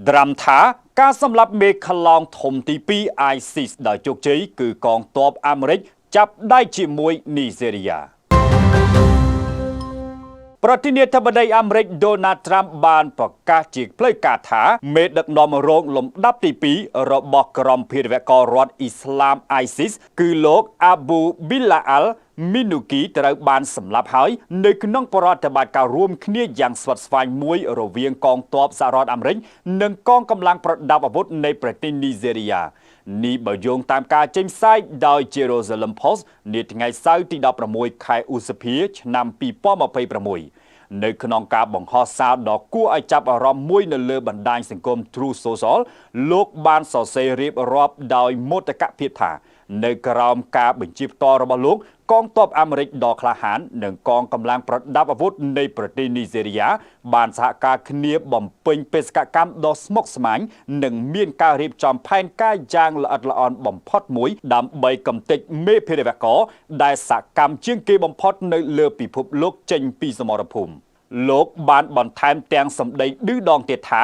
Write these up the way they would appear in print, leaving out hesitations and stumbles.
ត្រាំថាការសម្លាប់មេខ្លោងធំទី2 ISIS ដោយជោគជ័យគឺកងទ័ពអាមេរិកចាប់ដៃជាមួយនីហ្សេរីយ៉ាប្រធានាធិបតីអាមេរិកដូណាល់ត្រាំបានប្រកាសជាផ្លូវការថាមេដឹកនាំរងលំដាប់ទី2របស់ក្រុមភេរវកររដ្ឋអ៊ីស្លាម ISIS គឺលោកអាប៊ូប៊ីឡាអាល់មីនូគីត្រូវបានសម្លាប់ហើយនៅក្នុងប្រតិបត្តិការរួមគ្នាយ៉ាងស្វិតស្វាញមួយរវាងកងទ័ពសហរដ្ឋអាមេរិកនិងកងកម្លាំងប្រដាប់អាវុធនៃប្រទេសនីហ្សេរីយ៉ានេះបើយោងតាមការចេញផ្សាយដោយ Jerusalem Post នាថ្ងៃសៅរ៍ទី16ខែឧសភាឆ្នាំ2026នៅក្នុងការបង្ហោះសារដ៏គួរឲ្យចាប់អារម្មណ៍មួយនៅលើបណ្ដាញសង្គម Truth Social លោកបានសរសេររៀបរាប់ដោយមោទកភាពថា នៅក្រោមការបញ្ជាផ្ទាល់របស់លោកកងទ័ពអាមេរិកដ៏ក្លាហាននិងកងកម្លាំងប្រដាប់អាវុធនៃប្រទេសនីហ្សេរីយ៉ាបានសហការគ្នាបំពេញបេសកកម្មដ៏ស្មុគស្មាញនិងមានការរៀបចំផែនការយ៉ាងល្អិតល្អន់បំផុតមួយដើម្បីកម្ទេចមេភេរវករដែលសកម្មជាងគេបំផុតនៅលើពិភពលោកចេញពីសមរភូមិលោកបានបន្ថែមទាំងសម្ដីឌឺដងទៀតថា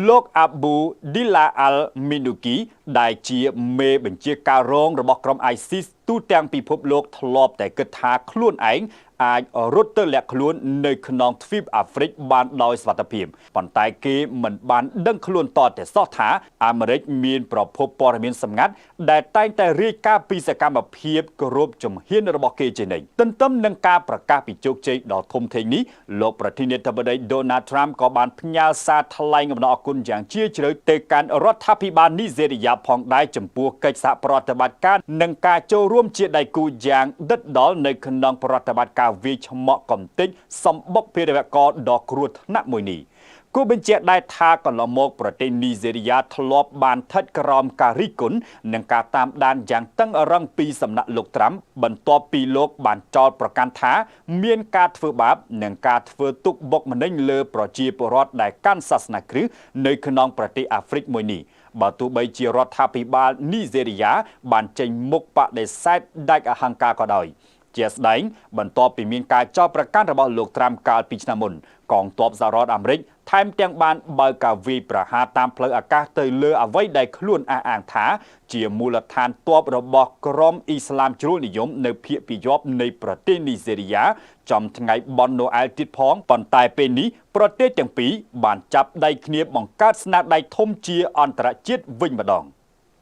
លោកអាប៊ូឌីឡាអាល់មីនូគីដែលជាមេបញ្ជាការរងរបស់ក្រុម ISIS ទូទាំងពិភពលោកធ្លាប់តែគិតថាខ្លួនឯងអាចរត់ទៅលាក់ខ្លួននៅក្នុងទ្វីបអាហ្វ្រិកបានដោយសុវត្ថិភាពប៉ុន្តែគេមិនបានដឹងខ្លួនតតែសោះថាអាមេរិកមានប្រភពព័ត៌មានសម្ងាត់ដែលតែងតែរាយការណ៍ពីសកម្មភាពគ្រប់ជំហានរបស់គេជានិច្ចទន្ទឹមនឹងការប្រកាសពីជោគជ័យដ៏ធំធេងនេះលោកប្រធានាធិបតី Donald Trump ក៏បានផ្ញើសារថ្លែងអំណរអគុណយ៉ាងជ្រាលជ្រៅទៅកាន់រដ្ឋាភិបាលនីហ្សេរីយ៉ាផងដែរចំពោះកិច្ចសហប្រតិបត្តិការនិងការចូលរួមជាដៃគូយ៉ាងដិតដល់នៅក្នុងប្រតិបត្តិការវាយឆ្មក់កំទេចសម្បុកភេរវករដ៏គ្រោះថ្នាក់មួយនេះគួរបញ្ជាក់ដែរថាកន្លងមកប្រទេសនីហ្សេរីយ៉ាធ្លាប់បានស្ថិតក្រោមការរិះគន់និងការតាមដានយ៉ាងតឹងរឹងពីសំណាក់លោកត្រាំបន្ទាប់ពីលោកបានចោទប្រកាន់ថាមានការធ្វើបាបនិងការធ្វើទុក្ខបុកម្នេញលើប្រជាពលរដ្ឋដែលកាន់សាសនាគ្រិស្តនៅក្នុងប្រទេសអាហ្វ្រិកមួយនេះបើទោះបីជារដ្ឋាភិបាលនីហ្សេរីយ៉ាបានចេញមុខបដិសេធដាច់អហង្ការក៏ដោយជាស្ដែងបន្ទាប់ពីមានការចោទប្រកាន់របស់លោកត្រាំកាលពីឆ្នាំមុនកងទ័ពសហរដ្ឋអាមេរិកថែមទាំងបានបើកការវាយប្រហារតាមផ្លូវអាកាសទៅលើអ្វីដែលខ្លួនអះអាងថាជាមូលដ្ឋានទ័ពរបស់ក្រុមអ៊ីស្លាមជ្រុលនិយមនៅភាគពាយព្យនៃប្រទេសនីហ្សេរីយ៉ាចំថ្ងៃបុណ្យណូអែលទៀតផងប៉ុន្តែពេលនេះប្រទេសទាំងពីរបានចាប់ដៃគ្នាបង្កើតស្នាដៃធំជាអន្តរជាតិវិញម្ដង។